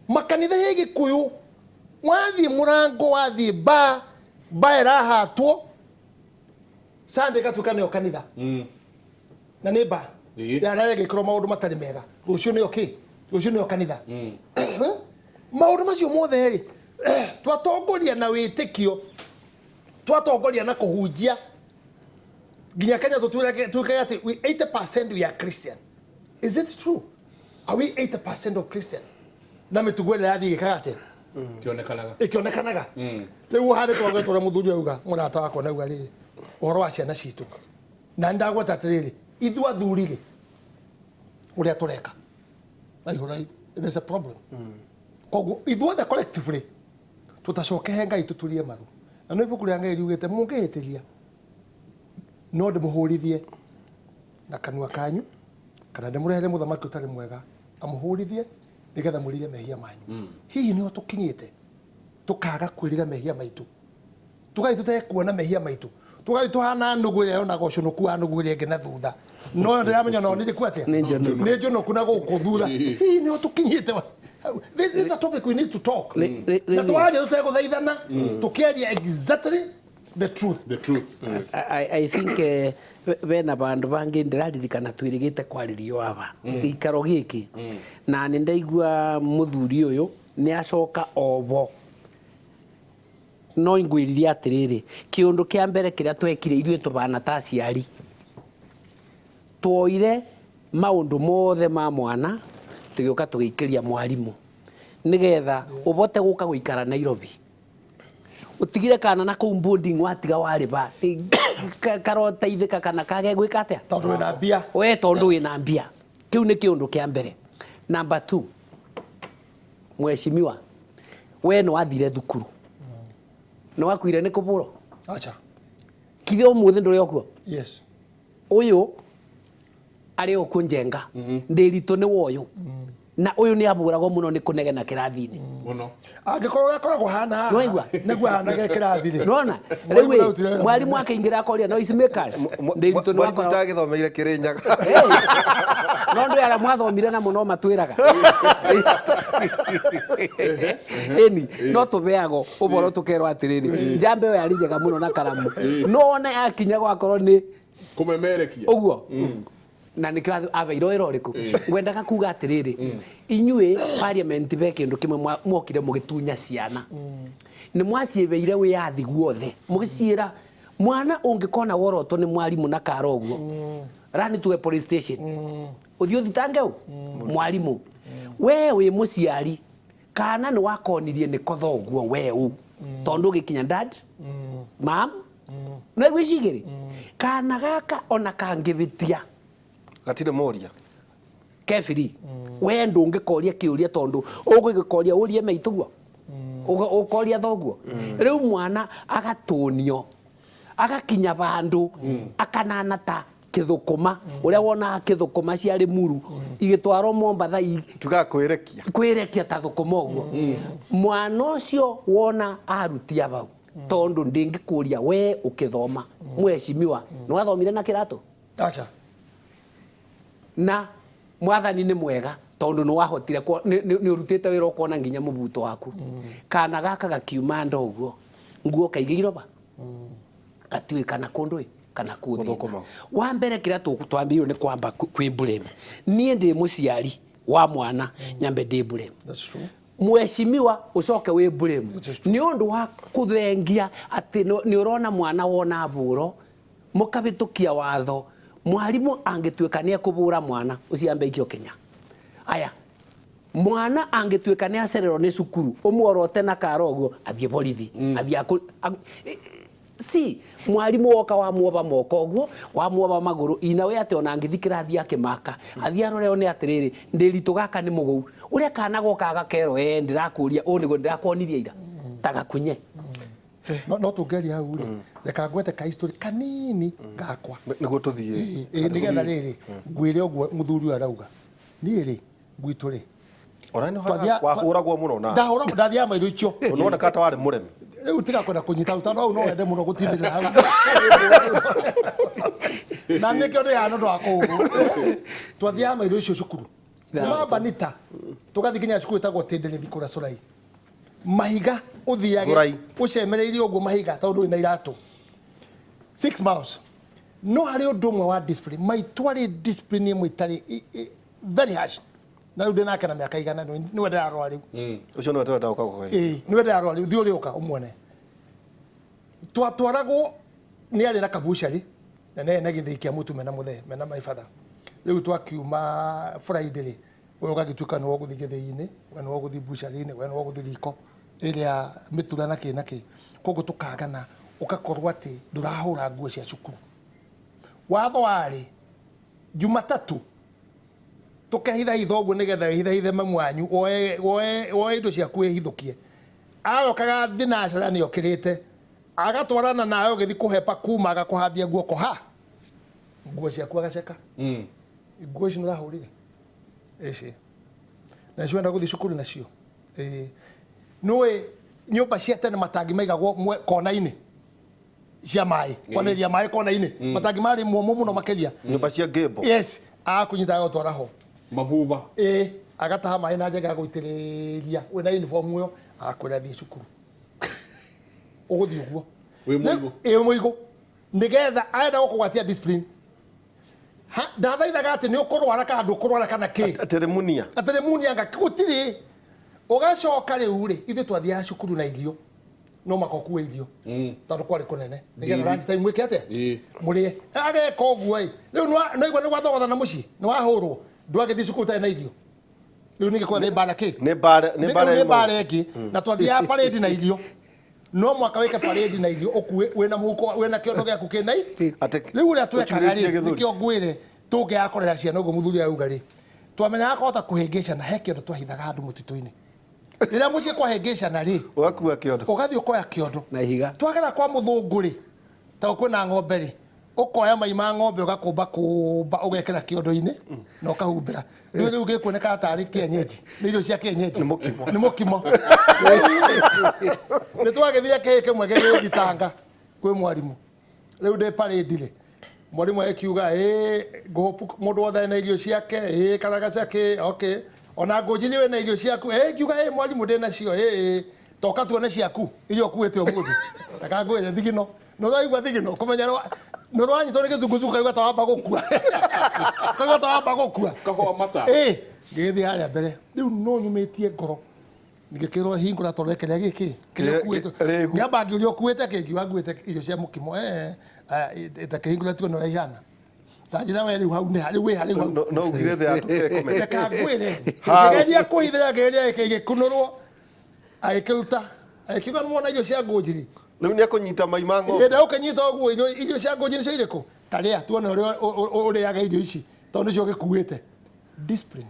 Makanitha ya Gĩkũyũ, wathiĩ mũrango, wathiĩ ba, ba ĩrahatwo, Sunday ĩgatuĩka nĩyo kanitha. Na nĩ ba. Yara ĩgĩkĩrwo maũndũ matarĩ mega. Rũciũ nĩyo kĩ? Rũciũ nĩyo kanitha. Maũndũ macio mothe rĩ, twatongoria na wĩtĩkio, twatongoria na kũhunjia, nginya Kenya tũtuĩke atĩ we 80% we are Christian. Is it true? Are we 80% of Christian? Na mĩtugo ĩrĩa yathiĩ ĩgĩkaga atĩa? Ĩkĩonekanaga. Ĩkĩonekanaga. Rĩu harĩ twagwetwo ũrĩa mũthuri auga, mũrata wakwa nauga rĩrĩ, ũhoro wa ciana citũ. Na nĩndagweta atĩrĩrĩ, Ithuĩ athuri rĩ, ũrĩa tũreka aihũra, there's a problem. Koguo ithuothe collectively tũtacoke he Ngai, tũturie maru, na no ibuku rĩa Ngai riugĩte mũngĩhĩtĩria no ndĩmũhũrithie na kanua kanyu, kana ndĩmũrehere mũthamaki ũtarĩ mwega amũhũrithie nĩgetha mwĩrire mehia manyu. Hihi nĩho tũkinyĩte, tũkaga kwĩrira mehia maitũ, tũgathiĩ tũtekuona mehia maitũ, tũgathiĩ tũhana nũgũ ĩrĩa yonaga ũcũnũku wa nũgũ ĩrĩa ĩngĩ na thutha, no yo ndĩramenya no nĩ njĩku atĩa? Nĩ njũnũku. Nĩ njũnũku na gũkũ thutha. Hihi nĩho tũkinyĩte? This is a topic we need to talk na twaria tũtegũthaithana, tũkĩaria exactly the truth. The truth. I think bena bandu bangi ndĩraririkana twĩrĩgĩte kwarĩrio aba gĩikaro gĩkĩ, na nĩ ndaigua mũthuri ũyũ nĩ acoka obo. No ngwĩririe atĩrĩrĩ, kĩũndũ kĩa mbere kĩrĩa twekire ithuĩ tũbana ta aciari, tuoire maũndũ mothe ma mwana tũgĩũka tũgĩikĩria mwarimũ nĩgetha ũbote gũka gũikara Nairobi, utigire kana na kũu boarding, watiga warĩba karoteithĩka kana kage gwĩka atĩa? Tondũ wĩna mbia. We tondũ wĩna mbia. Kĩu nĩ kĩũndũ kĩa mbere. Number 2, mheshimiwa, we nĩ wathire thukuru, nĩ wakuire nĩ kũbũrwo? Acha. Kithe ũmũthĩ ndũrĩ okuo? Yes. Ũyũ arĩ o kuo njenga ndĩritũ nĩ woyũ, na ũyũ nĩ abũragwo mũno nĩ kũnegena kĩrathi-inĩ. Mũno. Angĩkorwo ũrĩa akoragwo hana haha Nĩwaigua? nĩguo ahana ge kĩrathi rĩ. Nona Mwarimũ rĩu ndarutire wĩra mwarimũ mũnene. akĩingĩra akoria noise makers, ndĩritũ nĩ Mwarimũ wakoragwo itagĩthomeire Kĩrĩnyaga. No ndå arĩa mwathomire na mũno matwĩraga ĩni, no tũbeago ũboro tũkerwo atĩrĩrĩ, njamba ĩyo yarĩ njega mũno na karamu, no one akinya gwakorwo nĩ Kũmemerekia. Ũguo na nĩkĩo abeirwo wĩra ũrĩkũ. Ngwendaga kuga atĩrĩrĩ, inyuĩ parliament be kĩndũ kĩmwe mwokire mũgĩtunya ciana, nĩ mwaciĩbeire wĩyathi guothe, mũgĩciĩra mwana ũngĩkona worotwo nĩ mwarimũ na kara ũguo, run to a police station, ũthiĩ ũthitange ũ mwarimũ. We wĩ mũciari, kana nĩ wakonirie nĩ kotha ũguo we ũ tondũ ũgĩkinya dad, mam, no igwicigĩrĩ kana gaka ona kangĩbĩtia gatirĩ moria. Kebiri we ndũngĩkoria kĩũria tondũ ũgũgĩkoria ũrie maitũguo, ũkoria thoguo. Rĩu mwana agatũnio agakinya vandũ akanana ta kĩthũkũma, ũrĩa wonaga kĩthũkũma ciarĩ muru igĩtwarwo Mombatha tugaga kwĩrekia. Kwĩrekia ta thũkũma ũguo. Mwana ũcio wona arutia bau, tondũ ndĩngĩkũria we ũkĩthoma, mheshimiwa, nĩ wathomire na kĩratũ? Acha. Na mwathani nĩ mwega tondũ nĩ wahotire nĩ ũrutĩte wĩra ũkona nginya mũbuto waku. Kana gaka gakiuma nda ũguo, nguo kaigĩirwo ba gatiũĩ kana kũndũ ĩ kana kũthĩna. Gũthũkũma. Wa mbere kĩrĩa twambĩrĩirio nĩ kwamba kwĩ blame. Niĩ ndĩ mũciari wa mwana, nyambe ndĩ blame. That's true. Mheshimiwa, ũcoke wĩ blame nĩ ũndũ wa kũthengia atĩ nĩ ũrona mwana wona bũro mũkabĩtũkia watho mwarimũ angĩtuĩka nĩ ekũbũra mwana ũcio ambe aikio Kenya. Aya, mwana angĩtuĩka nĩ acererwo nĩ cukuru, ũmworote na kara ũguo athiĩ borithi, athiĩ si mwarimu woka wamwoba moko ũguo, wamwoba magũrũ ina we atĩ ona angĩthi kĩrathi akĩmaka athiĩ arore one atĩrĩrĩ, ndĩritũ gaka nĩ mũgũu, ũrĩa kana goka gakerwo, "Ĩ ndĩrakũria ũũ nĩguo ndĩrakuonirie ira ta gakunye." No tũngĩaria hau rĩ, reka ngwete ka history kanini gakwa. Nĩguo tũthiĩ. Ĩ, nĩgetha rĩrĩ ngwĩre ũguo mũthuri ũyũ arauga, niĩ rĩ gwitũ rĩ Ona nĩ wahũragwo mũno na ndahũragwo, ndathiaga maitho icio. Nĩwoneka ta warĩ mũremi. Rĩu tiga kwenda kũnyita hau, tondũ hau no wende mũno gũtindĩrĩra hau, na nĩkĩo ndĩ haha nĩ ũndũ wa kũhũrwo. Twathiaga maitho icio cukuru kuma Banita tũgathiĩ nginya cukuru ĩtagwo Tĩndĩrĩthi kũrĩa Cũrai mahiga, ũthiage Thurai. Ũcemereirie ũguo mahiga tondũ ndũrĩ na iratũ, 6 miles. No harĩ ũndũ ũmwe wa discipline, maitũ arĩ discipline ĩmwe itarĩ very harsh, na rĩu ndĩ nake na mĩaka 100, nĩwe ndĩrarora rĩu. Ũcio nĩwe tũrenda gũka gũkũhe. Ĩĩ, nĩwe ndĩrarora rĩu, thiĩ ũrĩũka ũmuone. Twatwaragwo nĩ arĩ na kabucari na nĩ arĩ na gĩthĩi kĩa mũtu mena mũthee mena my father. Rĩu twakiuma Friday rĩ, we ũgagĩtuĩka nĩwe ũgũthiĩ gĩthĩi-inĩ, we nĩwe ũgũthiĩ bucari-inĩ, we nĩwe ũgũthiĩ riko ĩrĩa mĩtura na kĩ na kĩ. Koguo tũkagana, ũgakorwo atĩ ndũrahũra nguo cia cukuru. Watho warĩ Jumatatu tukehithahitha ũguo nĩgetha wĩhithahithe mamu wanyu woe woe woe indo ciaku wĩhithũkie. Arokaga thinacara nĩ okĩrĩte agatwarana nawe ũgĩthiĩ kũhepa kuma agakũhambia guoko ha nguo ciaku agaceka. Nguo ici nĩũrahũrire ici nacio wenda gũthiĩ cukuru nacio. Ĩĩ, nĩũĩ nyũmba cia tene matangi maigagwo kona-inĩ cia maĩ, kwanĩrĩria maĩ kona-inĩ, matangi marĩ momũ mũno makĩria. Nyũmba cia ngĩmbo. Yes, agakũnyita agagũtwara ho. Mavuva. Ĩĩ, agataha maĩ na njega agagũitĩrĩria wĩna uniform ĩyo, agakwĩra thiĩ cukuru. Ũgũthiĩ ũguo. Wĩ mũigũ. Ĩĩ, mũigũ. Nĩgetha arenda gũkũgwatia discipline. Ndathaithaga atĩ nĩ ũkũrwara kana ndũkũrwara kana kĩ. Atĩrĩmunia. Atĩrĩmunia anga gũtirĩ. Ũgacoka rĩu rĩ, ithuĩ twathiaga cukuru na irio. No maka ũkue irio. Tondũ kwarĩ kũnene. Nĩgetha lunch time mwĩke atĩa? Mũrĩe. Ageka ũguo ĩ. Rĩu nĩwaigua nĩ gwathogotha na mũciĩ, nĩ wahũrwo. Ndwagĩthiĩ cukuru ũtarĩ na irio. Rĩu ningĩ kwa nĩ mbara kĩ? Nĩ mbara, nĩ mbara Nĩ mbara ĩngĩ. Na twathiaga parade na irio. No mwaka wĩke parade na irio ũkue wĩna mũhuko wĩna kĩondo gĩaku kĩna i. Rĩu ũrĩa twekaga rĩ, nĩkĩo ngwĩre tũngĩaga kũrera ciana ũguo mũthuri auga rĩ, twamenyaga kũhota kũhĩngĩcana, he kĩondo twahithaga handũ mũtitũ-inĩ. Rĩrĩa mũciĩ kwahĩngĩcana rĩ, ũgakua kĩondo. Ũgathiĩ ũkoya kĩondo. Na ihiga. Twagera kwa mũthũngũ rĩ, ta kwĩna ng'ombe rĩ, ũkoya mai ma ng'ombe ũgakũmba kũmba ũgekĩra kĩondo-inĩ na ũkahumbĩra. Rĩu rĩu gĩkuoneka tarĩ kĩenyeji, nĩ irio cia kĩenyeji. Nĩ mũkimo. Nĩ mũkimo. Nĩ twagĩthire kĩhĩ kĩmwe gĩgĩthitanga kwĩ mwarimũ. Rĩu ndĩ parade rĩ, mwarimũ agĩkiuga, ĩĩ, ngũhopu mũndũ wothe ena irio ciake, ĩĩ, karagaca kĩ, okay. Ona ngũnjiri wĩna irio ciaku, ĩĩ, ngiuga, ĩĩ, mwarimũ ndĩnacio, ĩĩ, toka tuone ciaku, iria ũkuĩte ũmũthĩ. Reka ngwĩre thigino. Nĩ ũraigua thigino, kũmenya nĩ ũranyitwo nĩ gĩzunguzungu kaigua ta wamba gũkua. Kaigua ta wamba gũkua. Kahũa mata. Ĩĩ, ngĩgĩthiĩ harĩa mbere. Rĩu no nyumĩtie ngoro. Ngĩkĩrwo hingũra tondũ kĩrĩa gĩkĩ, kĩrĩa ũkuĩte. Rĩgu. Ngĩamba ngĩũria ũkuĩte kĩ, ngiuga nguĩte irio cia mũkimo. Ĩtakĩhingũra tuone ũrĩa ihana. Ta njĩra we rĩu hau nĩ ha, rĩu wĩ ha, rĩu hau. No ugire thĩ yatũke kũmenya. Reka ngwĩre. Hau. Ngĩgeria kũhithĩra, ngĩgeria ĩgĩkunũrwo. Agĩkĩruta. Agĩkiuga nĩ mwona irio cia ngũnjiri. Rĩu nĩ ekũnyita mai ma ng'ombe. Hĩndĩ ũkĩnyita ũguo irio cia ngũnjiri nĩcio irĩkũ? Ta rĩa tuone ũrĩa ũrĩaga irio ici tondũ nĩcio ũgĩkuĩte. Discipline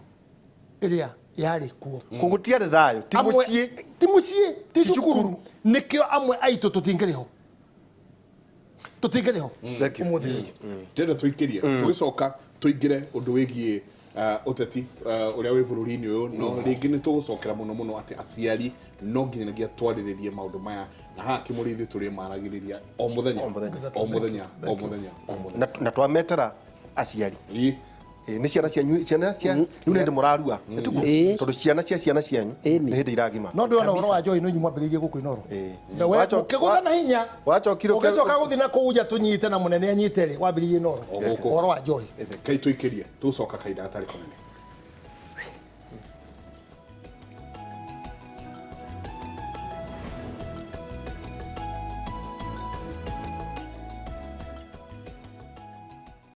ĩrĩa yarĩ kuo. Kũguo gũtiarĩ thayũ, ti mũciĩ. Ti mũciĩ, ti cukuru. Nĩkĩo amwe aitũ tũtingĩrĩ ho. Tũtingĩrĩ ho. Thank you. Ũmũthĩ. Ndĩrenda tũikĩrie, tũgĩcoka tũingĩre ũndũ wĩgiĩ ũteti ũrĩa wĩ bũrũri-inĩ ũyũ, no rĩngĩ nĩ tũgũcokera mũno mũno atĩ aciari no nginyagia twarĩrĩrie maũndũ maya, na haha Kĩmũrĩ ithuĩ tũrĩmaragĩrĩria o mũthenya, o mũthenya, o mũthenya, o mũthenya. Na twametera aciari. Ĩĩ. Ĩĩ, nĩ ciana cianyu, ciana cia, rĩu nĩ hĩndĩ mũrarua, nĩ tiguo? Tondũ ciana cia ciana cianyu nĩ hĩndĩ iragima. No ndĩrona ũhoro wa njohi no inyuĩ mwambĩrĩirie gũkũ Inooro. Ĩĩ. Na we ũkĩgũtha na hinya, Wachokire ũgĩcoka gũthiĩ na kũu nja tũnyite na mũnene anyite rĩ, wambĩrĩirie Inooro. O gũkũ. Ũhoro wa njohi. Kai tũikĩrie, tũgũcoka kahinda gatarĩ kanene.